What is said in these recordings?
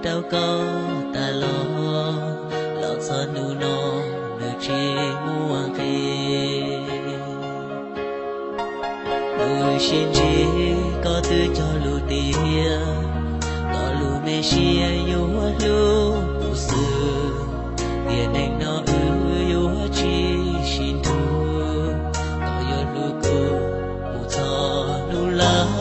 rau koj tas los, los txog hnub no nws tsis muaj nqis. Wb sib ntsib koj twb cog lus tias, koj lub me siab yuav hlub kuv xwb. Tiam neej no wb yuav tsis sib nrug, koj yuav hlub kuv mus txog hnub laus.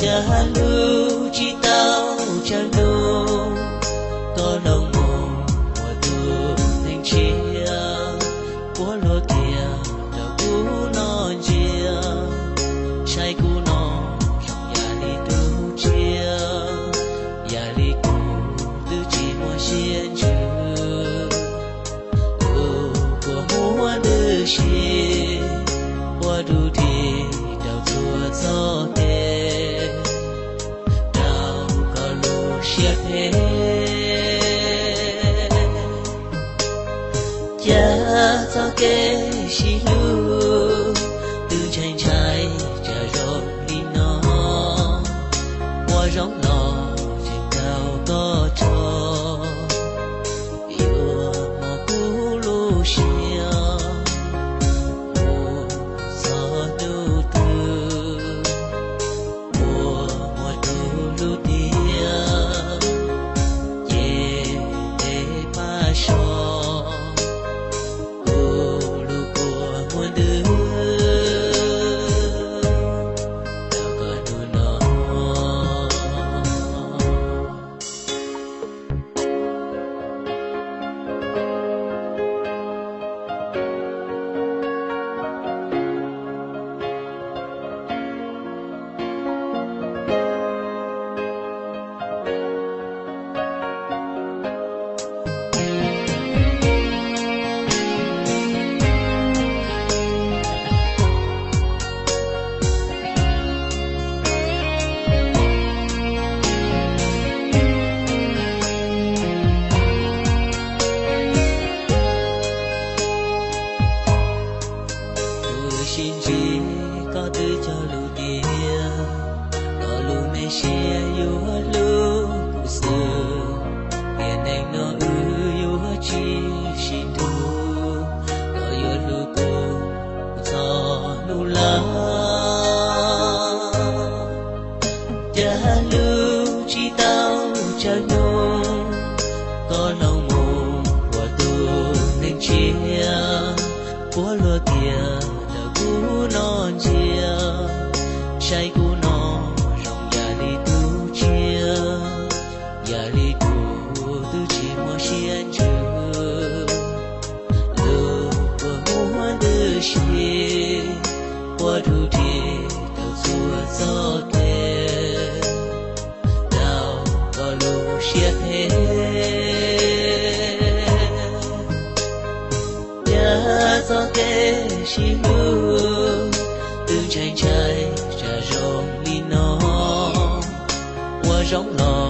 Cas hlub tsis tau tsawg hnub, koj los mus ua tus neeg tshiab, puab luag kiag rau kuv no ntsia. Saib kuv no zoo yam li tus tsiaj, yam li kuv twb tsis muaj siab ntsws. Tus kua muag ntws si, puab dub dig rau txhua txoj kev, rau koj lub siab phem. Cas txoj kev sib hlub twb ntshai ntshai tsaug zog li no, ua zoo los tseem raug koj tso, yuav muab kuv lub siab mus txog hnub twg. Ua muaj tus hlub tiag, ces ntev pab so, kuv lub kua muag ntws rau koj hnub no. Wb sib ntsib koj twb cog lus tias, koj lub me siab yuav hlub kuv xwb. Tiam neej no wb yuav tsis sib nrug, koj yuav hlub kuv txog hnub laus. Cas hlub tsis tau tsawg hnub, koj los mus ua tus neeg tshiab, puab luag kiag rau kuv no ntsia. Saib kuv no zoo yam li tus tsiaj, yam li kuv twb tsis muaj siab ntsws. Tus kua muag ntws si, puab dub dig rau txhua txoj kev, rau koj lub siab phem. Cas txoj kev sib hlub twb ntshai ntshai tsaug zog li no, ua zoo los